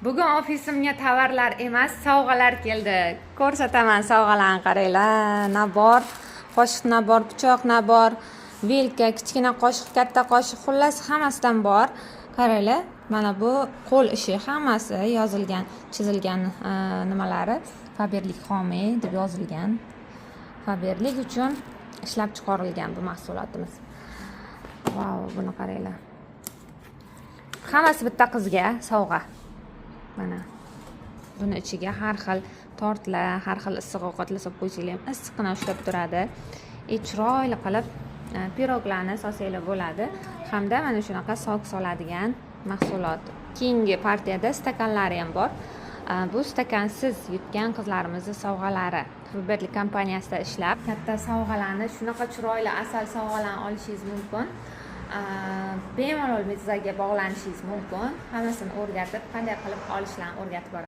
Bugun ofisimga tovarlar emas, sovg'alar keldi. Ko'rsataman sovg'alarni, qaranglar. Набор, qoshiq набор, pichoq набор, vilka, kichkina qoshiq, katta qoshiq, xullas, hammasidan bor. Qaranglar, mana bu qo'l ishi, hammasi yozilgan, chizilgan nimalari Faberlik homiy deb yozilgan. Faberlik uchun ishlab chiqarilgan bu mahsulotimiz. Vau, buni qaranglar. Hammasi bitta qizga sovg'a. Mana buni ichiga har xil tortlar, har xil issiq ovqatlar solib qo'ysanglar ham issiqqina ushlab turadi и chiroyli qilib piroglarni solsanglar bo'ladi. Hamda mana shunaqa сок soladigan mahsulot. Keyingi partiyada stakanlari ham bor. Bu stakansiz yutgan qizlarimizni sovg'alari. Faberlik kompaniyasida ishlab, katta sovg'alarni, shunaqa chiroyli asal sovg'alarni olishingiz mumkin. Bemalol bizlarga bog'lanishingiz mumkin. Hammasini o'rgatib, qanday qilib olishlarni o'rgatib boraman.